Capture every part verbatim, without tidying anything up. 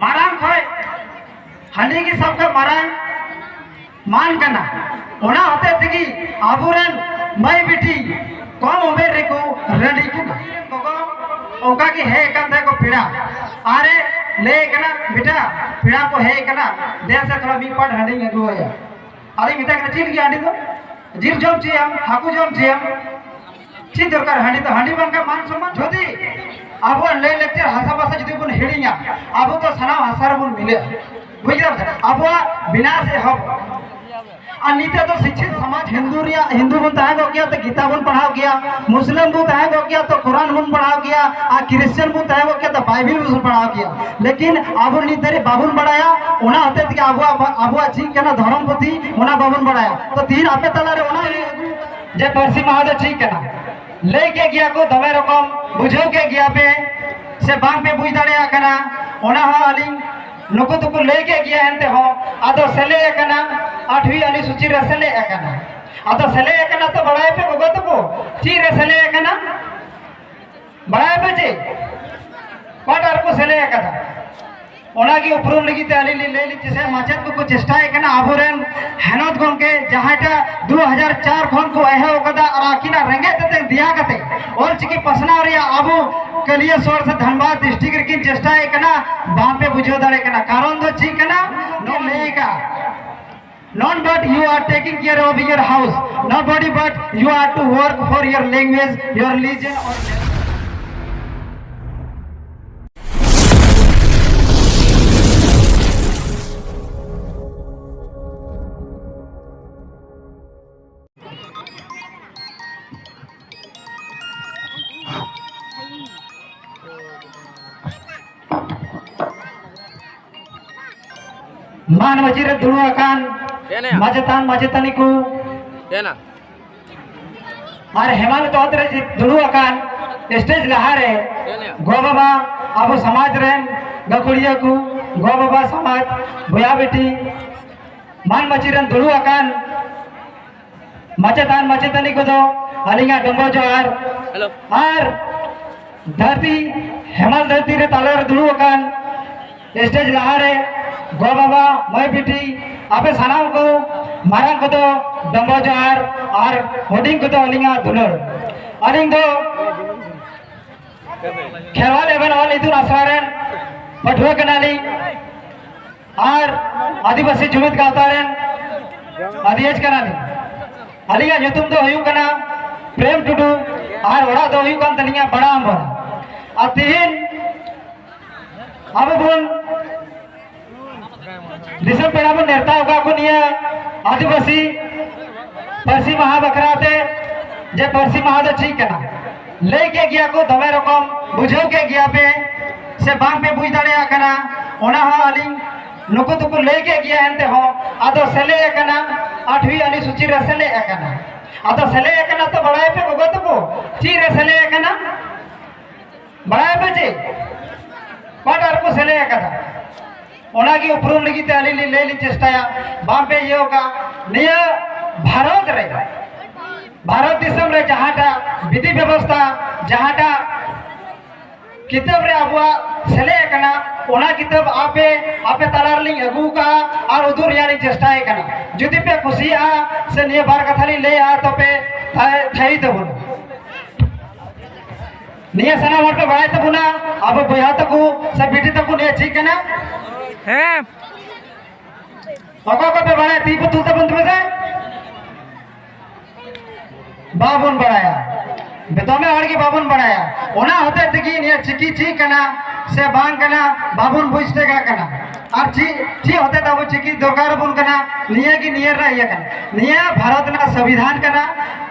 ᱢᱟᱨᱟᱝ ᱠᱷᱚᱡ ᱦᱟᱺᱰᱤ ᱜᱮ ᱥᱟᱵ ᱠᱟᱜ ᱢᱟᱨᱟᱝ ᱢᱟᱱ ᱠᱟᱱᱟ᱾ ᱚᱱᱟ ᱦᱚᱛᱮ ᱛᱮᱜᱮ ᱟᱵᱚᱨᱮᱱ ᱢᱟᱹᱭ ᱵᱤᱴᱤ ᱠᱚᱢ ᱩᱢᱮᱨ ᱨᱮᱠᱚ ᱨᱟᱺᱰᱤ ᱠᱟᱱᱟ᱾ ᱜᱚᱜᱚ ᱚᱱᱠᱟ ᱜᱮ ᱦᱮᱡ ᱟᱠᱟᱱ ᱛᱟᱦᱮᱸ ᱠᱚ ᱯᱮᱲᱟ, ᱟᱨᱮ ᱞᱟᱹᱭ ᱠᱟᱱᱟ, "ᱵᱮᱴᱟ, ᱯᱮᱲᱟ ᱠᱚ ᱦᱮᱡ ᱟᱠᱟᱱᱟ, ᱫᱮᱱ ᱥᱮ ᱛᱷᱚᱲᱟ ᱢᱤᱫ ᱯᱟᱴ ᱦᱟᱺᱰᱤᱧ ᱟᱹᱜᱩ ᱟᱭᱟ᱾" ᱟᱫᱚᱧ ᱢᱮᱛᱟᱭ ᱠᱟᱱᱟ, "ᱪᱮᱫ ᱞᱟᱹᱜᱤᱫ ᱦᱟᱺᱰᱤ ᱫᱚ? ᱡᱤᱞ ᱡᱚᱢ ᱪᱮᱫ ᱟᱢ? ᱦᱟᱹᱠᱩ ᱡᱚᱢ ᱪᱮᱫ ᱟᱢ? ᱪᱮᱫ ᱫᱚᱨᱠᱟᱨ ᱦᱟᱺᱰᱤ ᱫᱚ? ᱦᱟᱺᱰᱤ ᱵᱟᱝᱠᱷᱟᱱ ᱢᱟᱱ ᱥᱚᱢᱢᱟᱱ?" ᱡᱩᱫᱤ ᱟᱵᱚᱣᱟᱜ ᱞᱟᱹᱭ ᱞᱟᱠᱪᱟᱨ ᱦᱟᱥᱟ ᱵᱷᱟᱥᱟ ᱡᱩᱫᱤ ᱵᱚᱱ ᱦᱤᱲᱤᱧᱟ, ᱟᱵᱚ ᱫᱚ ᱥᱟᱱᱟᱢ ᱦᱟᱥᱟ ᱨᱮᱵᱚᱱ ᱢᱤᱞᱟᱹᱜᱼᱟ᱾ ᱵᱩᱡᱽ ᱠᱮᱫᱟᱢ ᱥᱮ? ᱟᱵᱚᱣᱟᱜ ᱵᱤᱱᱟᱥ ᱮᱦᱚᱵ᱾ ᱟᱨ ᱱᱤᱛᱚᱜ ᱫᱚ ᱥᱤᱠᱪᱷᱤᱛ ᱥᱚᱢᱟᱡᱽ ᱦᱤᱱᱫᱩ ᱨᱮᱭᱟᱜ, ᱦᱤᱱᱫᱩ ᱵᱚᱱ ᱛᱟᱦᱮᱸ ᱠᱚᱜ ᱜᱮᱭᱟ, ᱛᱚ ᱜᱤᱛᱟ ᱵᱚᱱ ᱯᱟᱲᱦᱟᱣ ᱜᱮᱭᱟ, ᱢᱩᱥᱞᱤᱢ ᱵᱚᱱ ᱛᱟᱦᱮᱸ ᱠᱚᱜ ᱜᱮᱭᱟ, ᱛᱚ ᱠᱳᱨᱟᱱ ᱵᱚᱱ ᱯᱟᱲᱦᱟᱣ ᱜᱮᱭᱟ, ᱟᱨ ᱠᱨᱤᱥᱪᱟᱱ ᱵᱚᱱ ᱛᱟᱦᱮᱸ ᱠᱚᱜ ᱜᱮᱭᱟ, ᱛᱚ ᱵᱟᱭᱵᱮᱞ ᱵᱚᱱ ᱯᱟᱲᱦᱟᱣ ᱜᱮᱭᱟ᱾ ᱞᱮᱠᱤᱱ ᱟᱵᱚ ᱱᱤᱛ ᱫᱷᱟᱹᱨᱤᱡ ᱵᱟᱵᱚᱱ ᱵᱟᱲᱟᱭᱟ, ᱚᱱᱟ ᱦᱚᱛᱮ ᱛᱮᱜᱮ ᱟᱵᱚᱣᱟᱜ, ᱟᱵᱚᱣᱟᱜ ᱪᱮᱫ ᱠᱟᱱᱟ ᱫᱷᱚᱨᱚᱢ ᱯᱩᱛᱷᱤ, ᱚᱱᱟ ᱵᱟᱵᱚᱱ ᱵᱟᱲᱟᱭᱟ᱾ ᱛᱚ ᱛᱤᱦᱤᱧ ᱟᱯᱮ ᱛᱟᱞᱟᱨᱮ ᱚᱱᱟ ᱡᱮ ᱯᱟᱹᱨᱥᱤ ᱢᱟᱦᱟ ᱫᱚ ᱪᱮᱫ ᱠᱟᱱᱟ, ᱞᱟᱹᱭ ᱠᱮᱫ ᱜᱮᱭᱟ ᱠᱚ, ᱫᱚᱢᱮ ᱨᱚᱠᱚᱢ ᱵᱩᱡᱷᱟᱹᱣ ᱠᱮᱫ ᱜᱮᱭᱟ ᱯᱮ ᱥᱮ ᱵᱟᱝ ᱯᱮ ᱵᱩᱡᱽ ᱫᱟᱲᱮᱭᱟᱜ ᱠᱟᱱᱟ, ᱚᱱᱟ ᱦᱚᱸ ᱟᱹᱞᱤᱧ, ᱱᱩᱠᱩ ᱫᱚᱠᱚ ᱞᱟᱹᱭ ᱠᱮᱫ ᱜᱮᱭᱟ, ᱮᱱᱛᱮ ᱦᱚᱸ ᱟᱫᱚ ᱥᱮᱞᱮᱫ ᱟᱠᱟᱱᱟ, ᱟᱴᱷᱣᱤ ᱚᱱᱩᱥᱩᱪᱤ ᱨᱮ ᱥᱮᱞᱮᱫ ᱟᱠᱟᱱᱟ᱾ ᱟᱫᱚ ᱥᱮᱞᱮᱫ ᱟᱠᱟᱱᱟ ᱛᱚ ᱵᱟᱲᱟᱭ ᱯᱮ ᱜᱚᱜᱚ ᱛᱟᱠᱚ, ᱪᱮᱫ ᱨᱮ ᱥᱮᱞᱮᱫ ᱟᱠᱟᱱᱟ? ᱵᱟᱲᱟᱭ ᱯᱮ ᱪᱮᱫ? ᱚᱠᱟᱴᱟᱜ ᱨᱮᱠᱚ ᱥᱮᱞᱮᱫ ᱟᱠᱟᱫᱟ? ᱚᱱᱟᱜᱮ ᱩᱯᱨᱩᱢ ᱞᱟᱹᱜᱤᱫ ᱛᱮ ᱟᱹᱞᱤᱧ ᱞᱤᱧ ᱞᱟᱹᱭ ᱞᱤᱧ ᱪᱮᱥᱴᱟᱭᱟ, ᱢᱟᱪᱮᱫ ᱠᱚᱠᱚ ᱪᱮᱥᱴᱟᱭᱮᱫ ᱠᱟᱱᱟ ᱟᱵᱚᱨᱮᱱ ᱦᱮᱱᱚᱛ ᱜᱚᱢᱠᱮ ᱡᱟᱦᱟᱸᱭᱴᱟᱜ ᱫᱩ ᱦᱟᱡᱟᱨ ᱪᱟᱨ ᱠᱷᱚᱱ ᱠᱚ ᱮᱦᱚᱵ ᱟᱠᱟᱫᱟ ᱟᱨ ᱟᱹᱠᱤᱱᱟᱜ ᱨᱮᱸᱜᱮᱡ ᱛᱮᱛᱮ ᱫᱮᱭᱟ ᱠᱟᱛᱮ ᱚᱞᱪᱤᱠᱤ ᱯᱟᱥᱱᱟᱣ ᱨᱮᱭᱟᱜ ᱟᱵᱚ ᱠᱟᱹᱞᱤᱭᱟᱹ ᱥᱚᱦᱚᱨ ᱥᱮ ᱫᱷᱟᱱᱵᱟᱫᱽ ᱰᱤᱥᱴᱨᱤᱠᱴ ᱨᱮᱠᱤᱱ ᱪᱮᱥᱴᱟᱭᱮᱫ ᱠᱟᱱᱟ, ᱵᱟᱝ ᱯᱮ ᱵᱩᱡᱷᱟᱹᱣ ᱫᱟᱲᱮᱭᱟᱜ ᱠᱟᱱᱟ᱾ ᱠᱟᱨᱚᱱ ᱫᱚ ᱪᱮᱫ ᱠᱟᱱᱟ? ᱱᱚᱣᱟ ᱞᱟᱹᱭ ᱟᱠᱟᱫ, not but you are taking care of your house, nobody but you are to work for your language, your religion or ᱢᱟᱱ ᱢᱟᱹᱪᱤ ᱨᱮ ᱫᱩᱲᱩᱵ ᱟᱠᱟᱱ ᱢᱟᱪᱮᱛᱟᱱ ᱢᱟᱪᱮᱛᱟᱹᱱᱤ ᱠᱚ ᱟᱨ ᱦᱮᱢᱟᱞ ᱛᱚᱛ ᱨᱮ ᱫᱩᱲᱩᱵ ᱟᱠᱟᱱ ᱥᱴᱮᱡᱽ ᱞᱟᱦᱟᱨᱮ ᱜᱚ ᱵᱟᱵᱟ, ᱟᱵᱚ ᱥᱚᱢᱟᱡᱽ ᱨᱮᱱ ᱜᱟᱹᱠᱷᱩᱲᱤᱭᱟᱹ ᱠᱚ, ᱜᱚ ᱵᱟᱵᱟ, ᱥᱚᱢᱟᱡᱽ, ᱵᱚᱭᱦᱟ ᱵᱤᱴᱤ, ᱢᱟᱱ ᱢᱟᱹᱪᱤ ᱨᱮᱱ ᱫᱩᱲᱩᱵ ᱟᱠᱟᱱ ᱢᱟᱪᱮᱛᱟᱱ ᱢᱟᱪᱮᱛᱟᱹᱱᱤ ᱠᱚᱫᱚ ᱟᱹᱞᱤᱧᱟᱜ ᱰᱚᱸᱵᱚ ᱡᱚᱦᱟᱨ᱾ ᱟᱨ ᱫᱷᱟᱹᱨᱛᱤ, ᱦᱮᱢᱟᱞ ᱫᱷᱟᱹᱨᱛᱤ ᱨᱮ ᱛᱟᱞᱟᱨᱮ ᱫᱩᱲᱩᱵ ᱟᱠᱟᱱ ᱥᱴᱮᱡᱽ ᱞᱟᱦᱟᱨᱮ ᱜᱚ ᱵᱟᱵᱟ, ᱢᱟᱹᱭ ᱵᱤᱴᱤ, ᱟᱯᱮ ᱥᱟᱱᱟᱢ ᱠᱚ, ᱢᱟᱨᱟᱝ ᱠᱚᱫᱚ ᱰᱚᱢᱵᱚ ᱡᱚᱦᱟᱨ ᱟᱨ ᱦᱩᱰᱤᱧ ᱠᱚᱫᱚ ᱟᱹᱞᱤᱧᱟᱜ ᱫᱩᱞᱟᱹᱲ᱾ ᱟᱹᱞᱤᱧ ᱫᱚ ᱠᱷᱮᱨᱣᱟᱞ ᱮᱵᱷᱮᱱ ᱚᱞ ᱤᱛᱩᱱ ᱟᱥᱲᱟ ᱨᱮᱱ ᱯᱟᱹᱴᱷᱩᱣᱟᱹ ᱠᱟᱱᱟᱞᱤᱧ ᱟᱨ ᱟᱹᱫᱤᱵᱟᱹᱥᱤ ᱡᱩᱢᱤᱫ ᱜᱟᱶᱛᱟ ᱨᱮᱱ ᱟᱹᱫᱤᱭᱟᱹᱡᱽ ᱠᱟᱱᱟᱞᱤᱧ᱾ ᱟᱹᱞᱤᱧᱟᱜ ᱧᱩᱛᱩᱢ ᱫᱚ ᱦᱩᱭᱩᱜ ᱠᱟᱱᱟ ᱯᱨᱮᱢ ᱴᱩᱰᱩ ᱟᱨ ᱚᱲᱟᱜ ᱫᱚ ᱦᱩᱭᱩᱜ ᱠᱟᱱ ᱛᱟᱹᱞᱤᱧᱟ ᱵᱟᱲᱟ ᱟᱢᱵᱚᱱ᱾ ᱟᱨ ᱛᱤᱦᱤᱧ ᱟᱵᱚ ᱵᱚᱱ ᱫᱤᱥᱚᱢ ᱯᱮᱲᱟ ᱵᱚᱱ ᱱᱮᱣᱛᱟ ᱟᱠᱟᱫ ᱠᱚ ᱱᱤᱭᱟᱹ ᱟᱹᱫᱤᱵᱟᱹᱥᱤ ᱯᱟᱹᱨᱥᱤ ᱢᱟᱦᱟ ᱵᱟᱠᱷᱨᱟ ᱛᱮ, ᱡᱮ ᱯᱟᱹᱨᱥᱤ ᱢᱟᱦᱟ ᱫᱚ ᱪᱮᱫ ᱠᱟᱱᱟ, ᱞᱟᱹᱭ ᱠᱮᱫ ᱜᱮᱭᱟ ᱠᱚ ᱫᱚᱢᱮ ᱨᱚᱠᱚᱢ, ᱵᱩᱡᱷᱟᱹᱣ ᱠᱮᱫ ᱜᱮᱭᱟ ᱯᱮ ᱥᱮ ᱵᱟᱝ ᱯᱮ ᱵᱩᱡᱽ ᱫᱟᱲᱮᱭᱟᱜ ᱠᱟᱱᱟ, ᱚᱱᱟ ᱦᱚᱸ ᱟᱹᱞᱤᱧ ᱱᱩᱠᱩ ᱫᱚᱠᱚ ᱞᱟᱹᱭ ᱠᱮᱫ ᱜᱮᱭᱟ, ᱮᱱᱛᱮ ᱦᱚᱸ ᱟᱫᱚ ᱥᱮᱞᱮᱫ ᱟᱠᱟᱱᱟ ᱟᱴᱷᱣᱤ ᱟᱹᱱᱩᱥᱩᱪᱤ ᱨᱮ ᱥᱮᱞᱮᱫ ᱟᱠᱟᱱᱟ᱾ ᱟᱫᱚ ᱥᱮᱞᱮᱫ ᱟᱠᱟᱱᱟ ᱛᱚ ᱵᱟᱲᱟᱭ ᱯᱮ ᱜᱚᱜᱚ ᱛᱟᱠᱚ, ᱪᱮᱫ ᱨᱮ ᱥᱮᱞᱮᱫ ᱟᱠᱟᱱᱟ? ᱵᱟᱲᱟᱭ ᱯᱮ ᱪᱮᱫ? ᱚᱠᱟᱴᱟᱜ ᱨᱮᱠᱚ ᱥᱮᱞᱮᱫ ᱟᱠᱟᱫᱟ? ᱚᱱᱟᱜᱮ ᱩᱯᱨᱩᱢ ᱞᱟᱹᱜᱤᱫ ᱛᱮ ᱟᱹᱞᱤᱧ ᱞᱤᱧ ᱞᱟᱹᱭ ᱞᱤᱧ ᱪᱮᱥᱴᱟᱭᱟ᱾ ᱵᱟᱝ ᱯᱮ ᱤᱭᱟᱹ ᱟᱠᱟᱫ, ᱱᱤᱭᱟᱹ ᱵᱷᱟᱨᱚᱛ ᱨᱮ, ᱵᱷᱟᱨᱚᱛ ᱫᱤᱥᱚᱢ ᱨᱮ ᱡᱟᱦᱟᱸᱴᱟᱜ ᱵᱤᱫᱷᱤ ᱵᱮᱵᱚᱥᱛᱷᱟ, ᱡᱟᱦᱟᱸᱴᱟᱜ ᱠᱤᱛᱟᱹᱵ ᱨᱮ ᱟᱵᱚᱣᱟᱜ ᱥᱮᱞᱮᱫ ᱟᱠᱟᱱᱟ, ᱚᱱᱟ ᱠᱤᱛᱟᱹᱵ ᱟᱯᱮ, ᱟᱯᱮ ᱛᱟᱞᱟ ᱨᱮᱞᱤᱧ ᱟᱹᱜᱩ ᱟᱠᱟᱫᱼᱟ ᱟᱨ ᱩᱫᱩᱜ ᱨᱮᱭᱟᱜ ᱞᱤᱧ ᱪᱮᱥᱴᱟᱭᱮᱫ ᱠᱟᱱᱟ᱾ ᱡᱩᱫᱤ ᱯᱮ ᱠᱩᱥᱤᱭᱟᱜᱼᱟ ᱥᱮ ᱱᱤᱭᱟᱹ ᱵᱟᱨ ᱠᱟᱛᱷᱟ ᱞᱤᱧ ᱞᱟᱹᱭᱟ, ᱛᱚᱯᱮ ᱛᱷᱟᱭ-, ᱛᱷᱟᱭᱤ ᱛᱟᱵᱚᱱ᱾ ᱱᱤᱭᱟᱹ ᱥᱟᱱᱟᱢ ᱦᱚᱲ ᱯᱮ ᱵᱟᱲᱟᱭ ᱛᱟᱵᱚᱱᱟ, ᱟᱵᱚ ᱵᱚᱭᱦᱟ ᱛᱟᱠᱚ ᱥᱮ ᱵᱤᱴᱤ ᱛᱟᱠᱚ ᱱᱤᱭᱟᱹ ᱪᱮᱫ ᱠᱟᱱᱟ? ᱦᱮᱸ᱾ ᱚᱠᱚᱭ ᱚᱠᱚᱭ ᱯᱮ ᱵᱟᱲᱟᱭᱟ, ᱛᱤ ᱯᱮ ᱛᱩᱞ ᱛᱟᱵᱚᱱ ᱛᱚᱵᱮ ᱥᱮ᱾ ᱵᱟᱵᱚᱱ ᱵᱟᱲᱟᱭᱟ, ᱫᱚᱢᱮ ᱦᱚᱲ ᱜᱮ ᱵᱟᱵᱚᱱ ᱵᱟᱲᱟᱭᱟ᱾ ᱚᱱᱟ ᱦᱚᱛᱮᱡ ᱛᱮᱜᱮ ᱱᱤᱭᱟᱹ ᱪᱤᱠᱤ ᱪᱮᱫ ᱠᱟᱱᱟ ᱥᱮ ᱵᱟᱝ ᱠᱟᱱᱟ, ᱵᱟᱵᱚᱱ ᱵᱩᱡᱽ ᱴᱷᱤᱠᱟᱜ ᱠᱟᱱᱟ᱾ ᱟᱨ ᱪᱮᱫ, ᱪᱮᱫ ᱦᱚᱛᱮᱡ ᱛᱮ ᱟᱵᱚ ᱪᱤᱠᱤ ᱫᱚᱨᱠᱟᱨ ᱟᱵᱚᱱ ᱠᱟᱱᱟ, ᱱᱤᱭᱟᱹ ᱜᱮ ᱱᱤᱭᱟᱹ ᱨᱮᱱᱟᱜ ᱤᱭᱟᱹ ᱠᱟᱱᱟ᱾ ᱱᱤᱭᱟᱹ ᱵᱷᱟᱨᱚᱛ ᱨᱮᱱᱟᱜ ᱥᱚᱝᱵᱤᱫᱷᱟᱱ ᱠᱟᱱᱟ᱾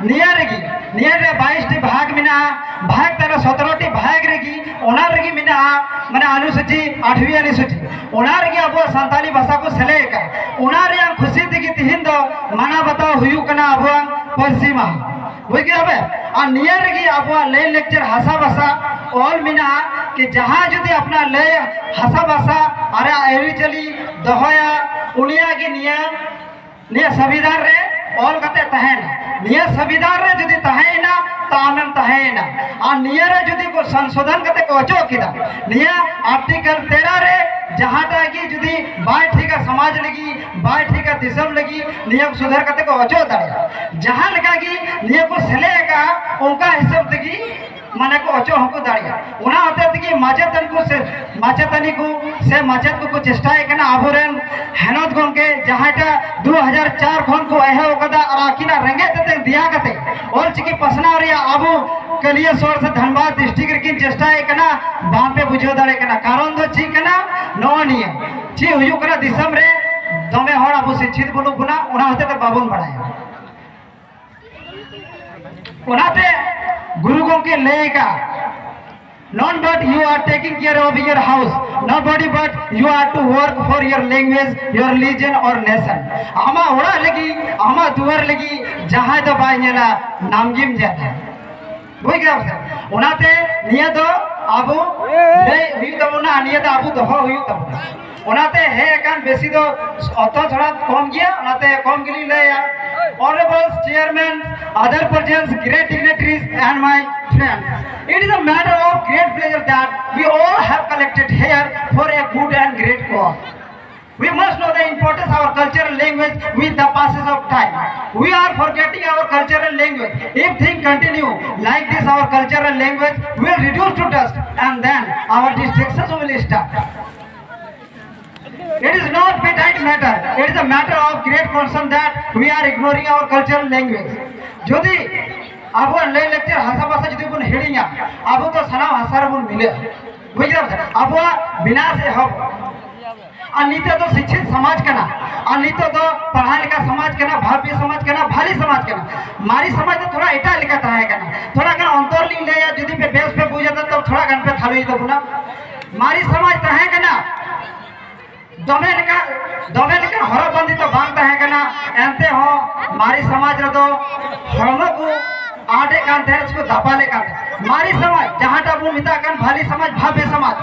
ᱱᱤᱭᱟᱹ ᱨᱮᱜᱮ, ᱱᱤᱭᱟᱹ ᱨᱮ ᱵᱟᱭᱤᱥ ᱴᱤ ᱵᱷᱟᱜᱽ ᱢᱮᱱᱟᱜᱼᱟ, ᱵᱷᱟᱜᱽ ᱛᱟᱞᱟ ᱥᱚᱛᱨᱚ ᱴᱤ ᱵᱷᱟᱜᱽ ᱨᱮᱜᱮ ᱚᱱᱟ ᱨᱮᱜᱮ ᱢᱮᱱᱟᱜᱼᱟ, ᱢᱟᱱᱮ ᱟᱱᱩᱥᱩᱪᱤ, ᱟᱴᱷᱣᱤ ᱟᱱᱩᱥᱩᱪᱤ, ᱚᱱᱟ ᱨᱮᱜᱮ ᱟᱵᱚᱣᱟᱜ ᱥᱟᱱᱛᱟᱞᱤ ᱵᱷᱟᱥᱟ ᱠᱚ ᱥᱮᱞᱮᱫ ᱟᱠᱟᱫ᱾ ᱚᱱᱟ ᱨᱮᱭᱟᱜ ᱠᱷᱩᱥᱤ ᱛᱮᱜᱮ ᱛᱤᱦᱤᱧ ᱫᱚ ᱢᱟᱱᱟᱣ ᱵᱟᱛᱟᱣ ᱦᱩᱭᱩᱜ ᱠᱟᱱᱟ ᱟᱵᱚᱣᱟᱜ ᱯᱟᱹᱨᱥᱤ ᱢᱟᱦᱟ᱾ ᱵᱩᱡᱽ ᱠᱮᱫᱟ ᱯᱮ? ᱟᱨ ᱱᱤᱭᱟᱹ ᱨᱮᱜᱮ ᱟᱵᱚᱣᱟᱜ ᱞᱟᱹᱭ ᱞᱮᱠᱪᱟᱨ ᱦᱟᱥᱟ ᱵᱷᱟᱥᱟ ᱚᱞ ᱢᱮᱱᱟᱜᱼᱟ, ᱠᱤ ᱡᱟᱦᱟᱸᱭ ᱡᱩᱫᱤ ᱟᱯᱱᱟᱨ ᱞᱟᱹᱭ ᱦᱟᱥᱟ ᱵᱷᱟᱥᱟ ᱟᱨ ᱟᱹᱨᱤᱪᱟᱹᱞᱤ ᱫᱚᱦᱚᱭᱟ, ᱩᱱᱤᱭᱟᱜ ᱜᱮ ᱱᱤᱭᱟᱹ, ᱱᱤᱭᱟᱹ ᱥᱚᱝᱵᱤᱫᱷᱟᱱ ᱨᱮ ᱚᱞ ᱠᱟᱛᱮ ᱛᱟᱦᱮᱱᱟ᱾ ᱱᱤᱭᱟᱹ ᱥᱚᱝᱵᱤᱫᱷᱟᱱ ᱨᱮ ᱡᱩᱫᱤ ᱛᱟᱦᱮᱸᱭᱮᱱᱟ, ᱛᱚ ᱟᱢᱮᱢ ᱛᱟᱦᱮᱸᱭᱮᱱᱟ᱾ ᱟᱨ ᱱᱤᱭᱟᱹ ᱨᱮ ᱡᱩᱫᱤ ᱠᱚ ᱥᱚᱝᱥᱳᱫᱷᱚᱱ ᱠᱟᱛᱮ ᱠᱚ ᱚᱪᱚᱜ ᱠᱮᱫᱟ, ᱱᱤᱭᱟᱹ ᱟᱨᱴᱤᱠᱮᱞ ᱛᱮᱨᱚ ᱨᱮ ᱡᱩᱫᱤ ᱵᱟᱭ ᱴᱷᱤᱠᱟ ᱥᱚᱢᱟᱡᱽ ᱞᱟᱹᱜᱤᱫ, ᱵᱟᱭ ᱴᱷᱤᱠᱟ ᱫᱤᱥᱚᱢ ᱞᱟᱹᱜᱤᱫ, ᱱᱤᱭᱟᱹ ᱠᱚ ᱥᱩᱫᱷᱟᱹᱨ ᱠᱟᱛᱮ ᱠᱚ ᱚᱪᱚᱜ ᱫᱟᱲᱮᱭᱟᱜᱼᱟ᱾ ᱡᱟᱦᱟᱸ ᱞᱮᱠᱟ ᱜᱮ ᱱᱤᱭᱟᱹ ᱠᱚ ᱥᱮᱞᱮᱫ ᱟᱠᱟᱫᱼᱟ, ᱚᱱᱠᱟ ᱦᱤᱥᱟᱹᱵ ᱛᱮᱜᱮ ᱢᱟᱱᱮ ᱠᱚ ᱚᱪᱚᱜ ᱦᱚᱸᱠᱚ ᱫᱟᱲᱮᱭᱟᱜᱼᱟ᱾ ᱚᱱᱟ ᱦᱚᱛᱮ ᱛᱮᱜᱮ ᱢᱟᱪᱮᱛᱟᱱ ᱠᱚ ᱥᱮ ᱢᱟᱪᱮᱛᱟᱹᱱᱤ ᱠᱚ ᱥᱮ ᱢᱟᱪᱮᱫ ᱠᱚᱠᱚ ᱪᱮᱥᱴᱟᱭᱮᱫ ᱠᱟᱱᱟ, ᱟᱵᱚᱨᱮᱱ ᱦᱮᱱᱚᱛ ᱜᱚᱢᱠᱮ ᱡᱟᱦᱟᱸᱭᱴᱟᱜ ᱫᱩ ᱦᱟᱡᱟᱨ ᱪᱟᱨ ᱠᱷᱚᱱ ᱠᱚ ᱮᱦᱚᱵ ᱟᱠᱟᱫᱟ ᱟᱨ ᱟᱹᱠᱤᱱᱟᱜ ᱨᱮᱸᱜᱮᱡ ᱛᱮᱛᱮᱫ ᱫᱮᱭᱟ ᱠᱟᱛᱮ ᱚᱞᱪᱤᱠᱤ ᱯᱟᱥᱱᱟᱣ ᱨᱮᱭᱟᱜ ᱟᱵᱚ ᱠᱟᱹᱞᱤᱭᱟᱹ ᱥᱚᱦᱚᱨ ᱥᱮ ᱫᱷᱟᱱᱵᱟᱫᱽ ᱰᱤᱥᱴᱨᱤᱠᱴ ᱨᱮᱠᱤᱱ ᱪᱮᱥᱴᱟᱭᱮᱫ ᱠᱟᱱᱟ, ᱵᱟᱝ ᱯᱮ ᱵᱩᱡᱷᱟᱹᱣ ᱫᱟᱲᱮᱭᱟᱜ ᱠᱟᱱᱟ᱾ ᱠᱟᱨᱚᱱ ᱫᱚ ᱪᱮᱫ ᱠᱟᱱᱟ? ᱱᱚᱜᱼᱚ ᱱᱤᱭᱟᱹ ᱪᱮᱫ ᱦᱩᱭᱩᱜ ᱠᱟᱱᱟ ᱫᱤᱥᱚᱢ ᱨᱮ, ᱫᱚᱢᱮ ᱦᱚᱲ ᱟᱵᱚ ᱥᱤᱪᱪᱷᱤᱛ ᱵᱟᱹᱱᱩᱜ ᱵᱚᱱᱟ, ᱚᱱᱟ ᱦᱚᱛᱮ ᱛᱮ ᱵᱟᱵᱚᱱ ᱵᱟᱲᱟᱭᱟ᱾ ᱚᱱᱟᱛᱮ ᱜᱩᱨᱩ ᱜᱚᱢᱠᱮ ᱞᱟᱹᱭ ᱟᱠᱟᱫ, "None but you are taking care of your house, nobody but you are to work for your language, your religion or nation." ᱟᱢᱟᱜ ᱚᱲᱟᱜ ᱞᱟᱹᱜᱤᱫ, ᱟᱢᱟᱜ ᱫᱩᱣᱟᱹᱨ ᱞᱟᱹᱜᱤᱫ ᱡᱟᱦᱟᱸᱭ ᱫᱚ ᱵᱟᱭ ᱧᱮᱞᱟ, ᱱᱟᱢ ᱜᱮᱢ ᱧᱮᱞᱟ᱾ ᱵᱩᱡᱽ ᱠᱮᱫᱟᱢ ᱥᱮ? ᱚᱱᱟᱛᱮ ᱱᱤᱭᱟᱹ ᱫᱚ ᱟᱵᱚ ᱞᱟᱹᱭ ᱦᱩᱭᱩᱜ ᱛᱟᱵᱚᱱᱟ, ᱱᱤᱭᱟᱹ ᱫᱚ ᱟᱵᱚ ᱫᱚᱦᱚ ᱦᱩᱭᱩᱜ ᱛᱟᱵᱚᱱᱟ᱾ ᱚᱱᱟᱛᱮ ᱦᱮᱡ ᱟᱠᱟᱱ ᱵᱮᱥᱤ ᱫᱚ ᱚᱠᱛᱚ ᱛᱷᱚᱲᱟ ᱠᱚᱢ ᱜᱮᱭᱟ, ᱚᱱᱟᱛᱮ ᱠᱚᱢ ᱜᱮᱞᱤᱧ ᱞᱟᱹᱭᱟ᱾ Honorable chairman, other persons, great dignitaries and my friends, it is a matter of great pleasure that we all have collected here for a good and great cause. We must know the importance of our cultural language with the passage of time. We are forgetting our cultural language. If things continue like this, our cultural language will reduce to dust, and then our distractions will start. It is not petty matter. It is a matter of great concern that we are ignoring our cultural language. যদি ᱟᱵᱚᱣᱟᱜ ᱞᱟᱭ ᱞᱟᱠᱪᱟᱨ ᱦᱟᱥᱟ ᱵᱷᱟᱥᱟ ᱡᱩᱫᱤ ᱵᱚᱱ ᱦᱤᱲᱤᱧᱟ, ᱟᱵᱚ ᱫᱚ ᱥᱟᱱᱟᱢ ᱦᱟᱥᱟ ᱨᱮᱵᱚᱱ ᱢᱤᱞᱟᱹᱜᱼᱟ᱾ ᱵᱩᱡᱽ ᱫᱟᱢ ᱥᱮ? ᱟᱵᱚᱣᱟᱜ ᱵᱤᱱᱟᱥ ᱮᱦᱚᱵ᱾ ᱟᱨ ᱱᱤᱛᱚᱜ ᱫᱚ ᱥᱤᱪᱪᱷᱤᱛ ᱥᱚᱢᱟᱡᱽ ᱠᱟᱱᱟ, ᱟᱨ ᱱᱤᱛᱚᱜ ᱫᱚ ᱯᱟᱲᱦᱟᱣ ᱞᱮᱠᱟ ᱥᱚᱢᱟᱡᱽ ᱠᱟᱱᱟ, ᱵᱷᱟᱵᱽᱵᱤ ᱥᱚᱢᱟᱡᱽ ᱠᱟᱱᱟ, ᱵᱷᱟᱞᱤ ᱥᱚᱢᱟᱡᱽ ᱠᱟᱱᱟ᱾ ᱢᱟᱨᱮ ᱥᱚᱢᱟᱡᱽ ᱫᱚ ᱛᱷᱚᱲᱟ ᱮᱴᱟᱜ ᱞᱮᱠᱟ ᱛᱟᱦᱮᱸ ᱠᱟᱱᱟ᱾ ᱛᱷᱚᱲᱟ ᱜᱟᱱ ᱚᱱᱛᱚᱨ ᱞᱤᱧ ᱞᱟᱹᱭᱟ, ᱡᱩᱫᱤ ᱯᱮ ᱵᱮᱥ ᱯᱮ ᱵᱩᱡᱟ ᱛᱚ ᱛᱷᱚᱲᱟ ᱜᱟᱱ ᱯᱮ ᱛᱷᱟᱞᱩᱭ ᱛᱟᱵᱚᱱᱟ᱾ ᱢᱟᱨᱮ ᱥᱚᱢᱟᱡᱽ ᱛᱟᱦᱮᱸ ᱠᱟᱱᱟ, ᱫᱚᱢᱮ ᱞᱮᱠᱟ, ᱫᱚᱢᱮ ᱞᱮᱠᱟ ᱦᱚᱨᱚᱜ ᱵᱟᱸᱫᱮ ᱫᱚ ᱵᱟᱝ ᱛᱟᱦᱮᱸ ᱠᱟᱱᱟ᱾ ᱮᱱᱛᱮ ᱦᱚᱸ ᱢᱟᱨᱮ ᱥᱚᱢᱟᱡᱽ ᱨᱮᱫᱚ ᱦᱚᱲᱢᱚ ᱠᱚ ᱟᱰᱮᱫ ᱠᱟᱱ ᱛᱟᱦᱮᱸᱫ, ᱥᱮᱠᱚ ᱫᱟᱯᱟᱞᱮᱫ ᱠᱟᱱ ᱛᱟᱦᱮᱸᱫ᱾ ᱢᱟᱨᱮ ᱥᱚᱢᱟᱡᱽ, ᱡᱟᱦᱟᱸᱴᱟᱜ ᱵᱚᱱ ᱢᱮᱛᱟᱜ ᱠᱟᱱ ᱵᱷᱟᱞᱮ ᱥᱚᱢᱟᱡᱽ, ᱵᱷᱟᱵᱮ ᱥᱚᱢᱟᱡᱽ,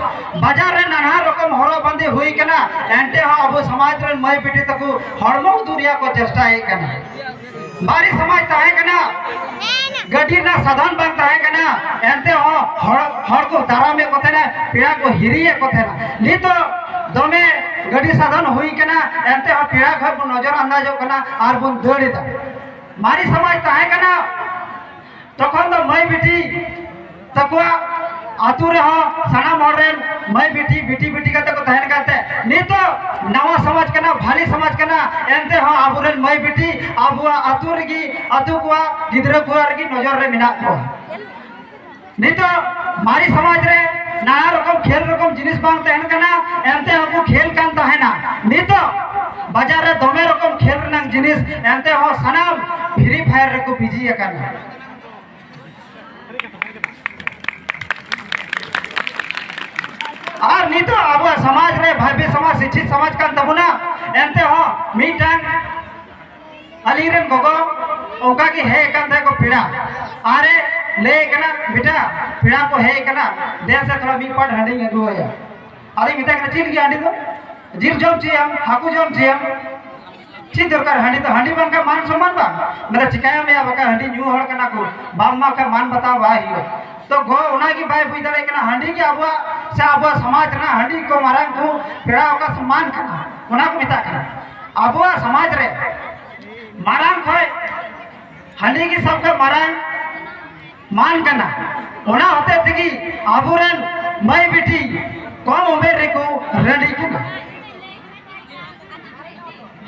ᱵᱟᱡᱟᱨ ᱨᱮ ᱱᱟᱱᱟ ᱨᱚᱠᱚᱢ ᱦᱚᱨᱚᱜ ᱵᱟᱸᱫᱮ ᱦᱩᱭ ᱠᱟᱱᱟ, ᱮᱱᱛᱮ ᱦᱚᱸ ᱟᱵᱚ ᱥᱚᱢᱟᱡᱽ ᱨᱮᱱ ᱢᱟᱹᱭ ᱵᱤᱴᱤ ᱛᱟᱠᱚ ᱦᱚᱲᱢᱚ ᱩᱫᱩᱜ ᱨᱮᱭᱟᱜ ᱠᱚ ᱪᱮᱥᱴᱟᱭᱮᱫ ᱠᱟᱱᱟ᱾ ᱢᱟᱨᱮ ᱥᱚᱢᱟᱡᱽ ᱛᱟᱦᱮᱸ ᱠᱟᱱᱟ, ᱜᱟᱹᱰᱤ ᱨᱮᱱᱟᱜ ᱥᱟᱫᱷᱚᱱ ᱵᱟᱝ ᱛᱟᱦᱮᱸ ᱠᱟᱱᱟ, ᱮᱱᱛᱮ ᱦᱚᱸ ᱦᱚᱲ, ᱦᱚᱲ ᱠᱚ ᱫᱟᱨᱟᱢᱮᱫ ᱠᱚ ᱛᱟᱦᱮᱱᱟ, ᱯᱮᱲᱟ ᱠᱚ ᱦᱤᱨᱤᱭᱮᱫ ᱠᱚ ᱛᱟᱦᱮᱱᱟ᱾ ᱱᱤᱛᱚᱜ ᱫᱚᱢᱮ ᱜᱟᱹᱰᱤ ᱥᱟᱫᱷᱚᱱ ᱦᱩᱭ ᱠᱟᱱᱟ, ᱮᱱᱛᱮ ᱦᱚᱸ ᱯᱮᱲᱟ ᱠᱷᱚᱱ ᱵᱚᱱ ᱱᱚᱡᱚᱨ ᱟᱱᱫᱟᱡᱚᱜ ᱠᱟᱱᱟ ᱟᱨ ᱵᱚᱱ ᱫᱟᱹᱲ ᱮᱫᱟ᱾ ᱢᱟᱨᱮ ᱥᱚᱢᱟᱡᱽ ᱛᱟᱦᱮᱸ ᱠᱟᱱᱟ, ᱛᱚᱠᱷᱚᱱ ᱫᱚ ᱢᱟᱹᱭ ᱵᱤᱴᱤ ᱛᱟᱠᱚᱣᱟᱜ ᱟᱹᱛᱩ ᱨᱮᱦᱚᱸ ᱥᱟᱱᱟᱢ ᱦᱚᱲ ᱨᱮᱱ ᱢᱟᱹᱭ ᱵᱤᱴᱤ, ᱵᱤᱴᱤ ᱵᱤᱴᱤ ᱠᱟᱛᱮ ᱠᱚ ᱛᱟᱦᱮᱱ ᱠᱟᱱ ᱛᱟᱦᱮᱸ᱾ ᱱᱤᱛᱚᱜ ᱱᱟᱣᱟ ᱥᱚᱢᱟᱡᱽ ᱠᱟᱱᱟ, ᱵᱷᱟᱞᱤ ᱥᱚᱢᱟᱡᱽ ᱠᱟᱱᱟ, ᱮᱱᱛᱮ ᱦᱚᱸ ᱟᱵᱚᱨᱮᱱ ᱢᱟᱹᱭ ᱵᱤᱴᱤ ᱟᱵᱚᱣᱟᱜ ᱟᱹᱛᱩ ᱨᱮᱜᱮ, ᱟᱹᱛᱩ ᱠᱚᱣᱟᱜ ᱜᱤᱫᱽᱨᱟᱹ ᱠᱚᱣᱟᱜ ᱨᱮᱜᱮ ᱱᱚᱡᱚᱨ ᱨᱮ ᱢᱮᱱᱟᱜ ᱠᱚᱣᱟ᱾ ᱱᱤᱛᱚᱜ ᱢᱟᱨᱮ ᱥᱚᱢᱟᱡᱽ ᱨᱮ ᱱᱟᱱᱟ ᱨᱚᱠᱚᱢ ᱠᱷᱮᱞ ᱨᱚᱠᱚᱢ ᱡᱤᱱᱤᱥ ᱵᱟᱝ ᱛᱟᱦᱮᱱ ᱠᱟᱱᱟ, ᱮᱱᱛᱮ ᱦᱚᱸᱠᱚ ᱠᱷᱮᱞ ᱠᱟᱱ ᱛᱟᱦᱮᱱᱟ᱾ ᱱᱤᱛᱚᱜ ᱵᱟᱡᱟᱨ ᱨᱮ ᱫᱚᱢᱮ ᱨᱚᱠᱚᱢ ᱠᱷᱮᱞ ᱨᱮᱱᱟᱜ ᱡᱤᱱᱤᱥ, ᱮᱱᱛᱮ ᱦᱚᱸ ᱥᱟᱱᱟᱢ ᱯᱷᱨᱤ ᱯᱷᱟᱭᱟᱨ ᱨᱮᱠᱚ ᱵᱤᱡᱤ ᱟᱠᱟᱱᱟ᱾ ᱟᱨ ᱱᱤᱛᱚᱜ ᱟᱵᱚᱣᱟᱜ ᱥᱚᱢᱟᱡᱽ ᱨᱮ ᱵᱷᱟᱵᱤ ᱥᱚᱢᱟᱡᱽ, ᱥᱤᱪᱪᱷᱤᱛ ᱥᱚᱢᱟᱡᱽ ᱠᱟᱱ ᱛᱟᱵᱚᱱᱟ, ᱮᱱᱛᱮ ᱦᱚᱸ ᱢᱤᱫᱴᱟᱝ ᱟᱹᱞᱤᱧ ᱨᱮᱱ ᱜᱚᱜᱚ ᱚᱱᱠᱟ ᱜᱮ ᱦᱮᱡ ᱟᱠᱟᱱ ᱛᱟᱦᱮᱸ ᱠᱚ ᱯᱮᱲᱟ, ᱟᱨᱮ ᱞᱟᱹᱭ ᱠᱟᱱᱟ, "ᱵᱮᱴᱟ, ᱯᱮᱲᱟ ᱠᱚ ᱦᱮᱡ ᱟᱠᱟᱱᱟ, ᱫᱮᱱ ᱥᱮ ᱛᱷᱚᱲᱟ ᱢᱤᱫ ᱯᱟᱴ ᱦᱟᱺᱰᱤᱧ ᱟᱹᱜᱩ ᱟᱭᱟ᱾" ᱟᱫᱚᱧ ᱢᱮᱛᱟᱭ ᱠᱟᱱᱟ, "ᱪᱮᱫ ᱞᱟᱹᱜᱤᱫ ᱦᱟᱺᱰᱤ ᱫᱚ? ᱡᱤᱞ ᱡᱚᱢ ᱪᱮᱫ ᱟᱢ, ᱦᱟᱹᱠᱩ ᱡᱚᱢ ᱪᱮᱫ ᱟᱢ? ᱪᱮᱫ ᱫᱚᱨᱠᱟᱨ ᱦᱟᱺᱰᱤ ᱫᱚ? ᱦᱟᱺᱰᱤ ᱵᱟᱝᱠᱷᱟᱱ ᱢᱟᱱ ᱥᱚᱱᱢᱟᱱ ᱵᱟᱝ?" ᱢᱮᱱᱫᱟ, "ᱪᱤᱠᱟᱹᱭᱟᱢ ᱭᱟ, ᱵᱟᱠᱷᱟᱱ ᱦᱟᱺᱰᱤ ᱧᱩ ᱦᱚᱲ ᱠᱟᱱᱟ ᱠᱚ, ᱵᱟᱢ ᱮᱢᱟ ᱠᱷᱟᱱ ᱢᱟᱱ ᱵᱟᱛᱟᱣ ᱵᱟᱭ ᱦᱩᱭᱩᱜᱼᱟ᱾" ᱛᱚ ᱜᱚ ᱚᱱᱟᱜᱮ ᱵᱟᱭ ᱵᱩᱡᱽ ᱫᱟᱲᱮᱭᱟᱜ ᱠᱟᱱᱟ, ᱦᱟᱺᱰᱤ ᱜᱮ ᱟᱵᱚᱣᱟᱜ ᱥᱮ ᱟᱵᱚᱣᱟᱜ ᱥᱚᱢᱟᱡᱽ ᱨᱮᱱᱟᱜ ᱦᱟᱺᱰᱤ ᱠᱚ ᱢᱟᱨᱟᱝ ᱠᱚ ᱯᱮᱲᱟ ᱚᱠᱟ ᱥᱚᱢᱢᱟᱱ ᱠᱟᱱᱟ, ᱚᱱᱟ ᱠᱚ ᱢᱮᱛᱟᱜ ᱠᱟᱱᱟ᱾ ᱟᱵᱚᱣᱟᱜ ᱥᱚᱢᱟᱡᱽ ᱨᱮ ᱢᱟᱨᱟᱝ ᱠᱷᱚᱡ ᱦᱟᱺᱰᱤ ᱜᱮ ᱥᱟᱵ ᱠᱟᱜ ᱢᱟᱨᱟᱝ ᱢᱟᱱ ᱠᱟᱱᱟ᱾ ᱚᱱᱟ ᱦᱚᱛᱮ ᱛᱮᱜᱮ ᱟᱵᱚᱨᱮᱱ ᱢᱟᱹᱭ ᱵᱤᱴᱤ ᱠᱚᱢ ᱩᱢᱮᱨ ᱨᱮᱠᱚ ᱨᱟᱺᱰᱤ ᱠᱟᱱᱟ᱾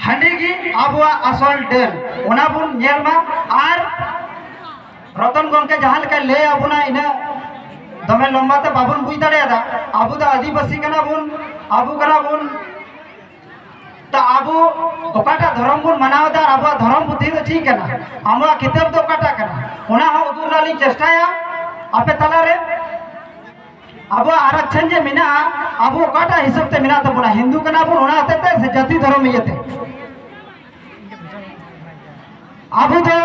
ᱦᱟᱺᱰᱤ ᱜᱮ ᱟᱵᱚᱣᱟᱜ ᱟᱥᱚᱞ ᱰᱟᱹᱱ, ᱚᱱᱟ ᱵᱚᱱ ᱧᱮᱞ ᱢᱟ᱾ ᱟᱨ ᱨᱚᱛᱚᱱ ᱜᱚᱢᱠᱮ ᱡᱟᱦᱟᱸ ᱞᱮᱠᱟᱭ ᱞᱟᱹᱭ ᱟᱵᱚᱱᱟ, ᱤᱱᱟᱹᱜ ᱫᱚᱢᱮ ᱞᱚᱢᱵᱟ ᱛᱮ ᱵᱟᱵᱚᱱ ᱵᱩᱡᱽ ᱫᱟᱲᱮᱭᱟᱫᱟ᱾ ᱟᱵᱚ ᱫᱚ ᱟᱹᱫᱤᱵᱟᱹᱥᱤ ᱠᱟᱱᱟ ᱵᱚᱱ, ᱟᱵᱚ ᱠᱟᱱᱟ ᱵᱚᱱ, ᱛᱚ ᱟᱵᱚ ᱚᱠᱟᱴᱟᱜ ᱫᱷᱚᱨᱚᱢ ᱵᱚᱱ ᱢᱟᱱᱟᱣ ᱮᱫᱟ ᱟᱨ ᱟᱵᱚᱣᱟᱜ ᱫᱷᱚᱨᱚᱢ ᱯᱩᱛᱷᱤ ᱫᱚ ᱪᱮᱫ ᱠᱟᱱᱟ, ᱟᱵᱚᱣᱟᱜ ᱠᱤᱛᱟᱹᱵ ᱫᱚ ᱚᱠᱟᱴᱟᱜ ᱠᱟᱱᱟ, ᱚᱱᱟ ᱦᱚᱸ ᱩᱫᱩᱜ ᱨᱮᱱᱟᱜ ᱞᱤᱧ ᱪᱮᱥᱴᱟᱭᱟ ᱟᱯᱮ ᱛᱟᱞᱟᱨᱮ᱾ ᱟᱵᱚᱣᱟᱜ ᱟᱨᱟᱠᱪᱷᱚᱱ ᱡᱮ ᱢᱮᱱᱟᱜᱼᱟ, ᱟᱵᱚ ᱚᱠᱟᱴᱟᱜ ᱦᱤᱥᱟᱹᱵ ᱛᱮ ᱢᱮᱱᱟᱜ ᱛᱟᱵᱚᱱᱟ, ᱦᱤᱱᱫᱩ ᱠᱟᱱᱟ ᱵᱚᱱ ᱚᱱᱟ ᱦᱚᱛᱮ ᱛᱮ ᱥᱮ ᱡᱟᱹᱛᱤ ᱫᱷᱚᱨᱚᱢ ᱤᱭᱟᱹᱛᱮ? ᱟᱵᱚ ᱫᱚ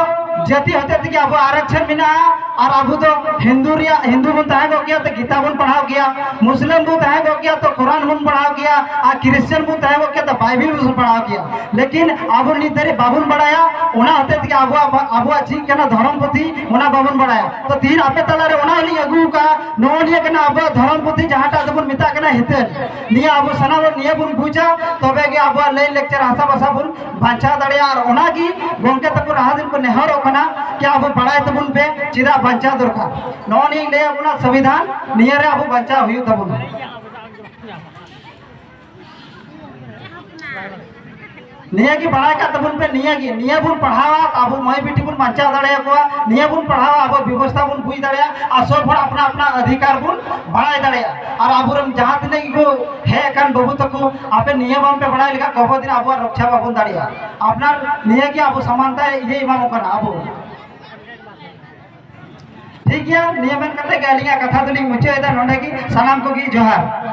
ᱡᱟᱹᱛᱤ ᱦᱚᱛᱮ ᱛᱮᱜᱮ ᱟᱵᱚ ᱟᱨᱟᱠᱪᱷᱚᱱ ᱢᱮᱱᱟᱜᱼᱟ᱾ ᱟᱨ ᱟᱵᱚ ᱫᱚ ᱦᱤᱱᱫᱩ ᱨᱮᱭᱟᱜ, ᱦᱤᱱᱫᱩ ᱵᱚᱱ ᱛᱟᱦᱮᱸ ᱠᱚᱜ ᱜᱮᱭᱟ ᱛᱚ ᱜᱤᱛᱟ ᱵᱚᱱ ᱯᱟᱲᱦᱟᱣ ᱜᱮᱭᱟ, ᱢᱩᱥᱞᱤᱢ ᱵᱚᱱ ᱛᱟᱦᱮᱸ ᱠᱚᱜ ᱜᱮᱭᱟ ᱛᱚ ᱠᱳᱨᱟᱱ ᱵᱚᱱ ᱯᱟᱲᱦᱟᱣ ᱜᱮᱭᱟ, ᱟᱨ ᱠᱷᱨᱤᱥᱪᱟᱱ ᱵᱚᱱ ᱛᱟᱦᱮᱸ ᱠᱚᱜ ᱜᱮᱭᱟ ᱛᱚ ᱵᱟᱭᱵᱮᱞ ᱵᱚᱱ ᱯᱟᱲᱦᱟᱣ ᱜᱮᱭᱟ᱾ ᱞᱮᱠᱤᱱ ᱟᱵᱚ ᱱᱤᱛ ᱫᱷᱟᱹᱨᱤᱡ ᱵᱟᱵᱚᱱ ᱵᱟᱲᱟᱭᱟ, ᱚᱱᱟ ᱦᱚᱛᱮ ᱛᱮᱜᱮ ᱟᱵᱚᱣᱟᱜ, ᱟᱵᱚᱣᱟᱜ ᱪᱮᱫ ᱠᱟᱱᱟ ᱫᱷᱚᱨᱚᱢ ᱯᱩᱛᱷᱤ, ᱚᱱᱟ ᱵᱟᱵᱚᱱ ᱵᱟᱲᱟᱭᱟ᱾ ᱛᱚ ᱛᱤᱦᱤᱧ ᱟᱯᱮ ᱛᱟᱞᱟᱨᱮ ᱚᱱᱟ ᱦᱚᱸᱞᱤᱧ ᱟᱹᱜᱩ ᱟᱠᱟᱫᱼᱟ, ᱱᱚᱜᱼᱚ ᱱᱤᱭᱟᱹ ᱠᱟᱱᱟ ᱟᱵᱚᱣᱟᱜ ᱫᱷᱚᱨᱚᱢ ᱯᱩᱛᱷᱤ, ᱡᱟᱦᱟᱸᱴᱟᱜ ᱫᱚᱵᱚᱱ ᱢᱮᱛᱟᱜ ᱠᱟᱱᱟ ᱦᱤᱛᱟᱹᱞ᱾ ᱱᱤᱭᱟᱹ ᱟᱵᱚ ᱥᱟᱱᱟᱢ ᱦᱚᱲ ᱱᱤᱭᱟᱹ ᱵᱚᱱ ᱵᱩᱡᱟ, ᱛᱚᱵᱮ ᱜᱮ ᱟᱵᱚᱣᱟᱜ ᱞᱟᱹᱭ ᱞᱟᱠᱪᱟᱨ ᱦᱟᱥᱟ ᱵᱷᱟᱥᱟ ᱵᱚᱱ ᱵᱟᱧᱪᱟᱣ ᱫᱟᱲᱮᱭᱟᱜᱼᱟ᱾ ᱟᱨ ᱚᱱᱟᱜᱮ ᱜᱚᱢᱠᱮ ᱛᱟᱠᱚ ᱞᱟᱦᱟ ᱫᱤᱱ ᱠᱚ ᱱᱮᱦᱚᱨᱚᱜ ᱠᱟᱱᱟ ᱠᱤ ᱟᱵᱚ ᱵᱟᱲᱟᱭ ᱛᱟᱵᱚᱱ ᱯᱮ ᱪᱮᱫᱟᱜ ᱵᱟᱧᱪᱟᱣ ᱫᱚᱨᱠᱟᱨ᱾ ᱱᱚᱜᱼᱚ ᱱᱤᱭᱟᱹᱧ ᱞᱟᱹᱭ ᱟᱵᱚᱱᱟ ᱥᱚᱝᱵᱤᱫᱷᱟᱱ, ᱱᱤᱭᱟᱹ ᱨᱮ ᱟᱵᱚ ᱵᱟᱧᱪᱟᱣ ᱦᱩᱭᱩᱜ ᱛᱟᱵᱚᱱᱟ᱾ ᱱᱤᱭᱟᱹ ᱜᱮ ᱵᱟᱲᱟᱭ ᱠᱟᱜ ᱛᱟᱵᱚᱱ ᱯᱮ, ᱱᱤᱭᱟᱹ ᱜᱮ, ᱱᱤᱭᱟᱹ ᱵᱚᱱ ᱯᱟᱲᱦᱟᱣᱟ, ᱟᱵᱚ ᱢᱟᱹᱭ ᱵᱤᱴᱤ ᱵᱚᱱ ᱵᱟᱧᱪᱟᱣ ᱫᱟᱲᱮᱭᱟᱠᱚᱣᱟ, ᱱᱤᱭᱟᱹ ᱵᱚᱱ ᱯᱟᱲᱦᱟᱣᱟ, ᱟᱵᱚ ᱵᱮᱵᱚᱥᱛᱷᱟ ᱵᱚᱱ ᱵᱩᱡᱽ ᱫᱟᱲᱮᱭᱟᱜᱼᱟ, ᱟᱨ ᱥᱚᱵ ᱦᱚᱲ ᱟᱯᱱᱟ ᱟᱯᱱᱟ ᱚᱫᱷᱤᱠᱟᱨ ᱵᱚᱱ ᱵᱟᱲᱟᱭ ᱫᱟᱲᱮᱭᱟᱜᱼᱟ᱾ ᱟᱨ ᱟᱵᱚᱨᱮᱱ ᱡᱟᱦᱟᱸ ᱛᱤᱱᱟᱹᱜ ᱜᱮᱠᱚ ᱦᱮᱡ ᱟᱠᱟᱱ ᱵᱟᱹᱵᱩ ᱛᱟᱠᱚ, ᱟᱯᱮ ᱱᱤᱭᱟᱹ ᱵᱟᱝ ᱯᱮ ᱵᱟᱲᱟᱭ ᱞᱮᱠᱷᱟᱱ ᱠᱚᱵᱚ ᱫᱤᱱ ᱟᱵᱚᱣᱟᱜ ᱨᱚᱠᱷᱟ ᱵᱟᱵᱚᱱ ᱫᱟᱲᱮᱭᱟᱜᱼᱟ᱾ ᱟᱯᱱᱟᱨ ᱱᱤᱭᱟᱹ ᱜᱮ ᱟᱵᱚ ᱥᱟᱢᱟᱱ ᱛᱮ ᱤᱭᱟᱹ ᱮᱢᱟᱢ ᱠᱟᱱᱟ ᱟᱵᱚ᱾ ᱴᱷᱤᱠ ᱜᱮᱭᱟ, ᱱᱤᱭᱟᱹ ᱢᱮᱱ ᱠᱟᱛᱮ ᱜᱮ ᱟᱹᱞᱤᱧᱟᱜ ᱠᱟᱛᱷᱟ ᱫᱚᱞᱤᱧ ᱢᱩᱪᱟᱹᱫ ᱮᱫᱟ ᱱᱚᱰᱮ ᱜᱮ᱾ ᱥᱟᱱᱟᱢ ᱠᱚᱜᱮ ᱡᱚᱦᱟᱨ᱾